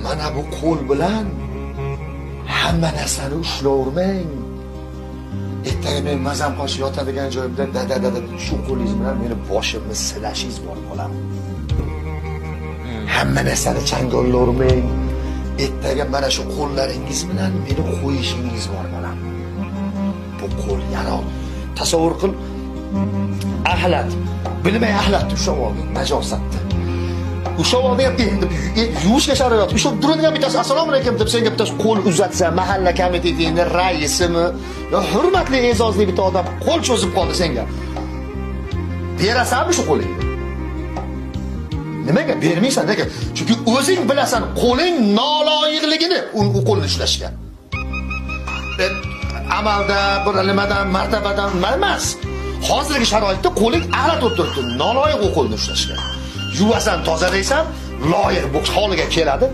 Mana bu qo'l bilan hamma narsani ushlavermang. Ertaga men mazam qochib yotadigan joyimda dada, dada, shu qo'lingiz bilan meni boshimni silashingiz bor, bolam. Hamma narsani changollavermang. Ertaga mana shu qo'llaringiz bilan meni qo'yishingiz bor, bolam. Bu qo'l yaroq. Tasavvur qil, axlat. Bilmay axlatni ushlab olding, najosatni. Ushlab olding, endi yuvishga sharoit. Ushlab turadigan bittasi "Assalomu alaykum" deb senga bittasi qo'l uzatsa, mahalla komitetini raisimi yo hurmatli, e'zozli bitta odam qo'l cho'zib qoldi senga. Berasanmi shu qo'lingni? Nimaga bermaysan? Nega? Chunki o'zing bilasan qo'ling noloyiqligini u qo'lni ushlashga. Amalda bir nimadan, martabadan emas. Hozirgi sharoitda qo'ling axlat bo'lib turibdi, noloyiq u qo'lni ushlashga. Yuvasan, tozalaysan, loyiq bu holiga keladi.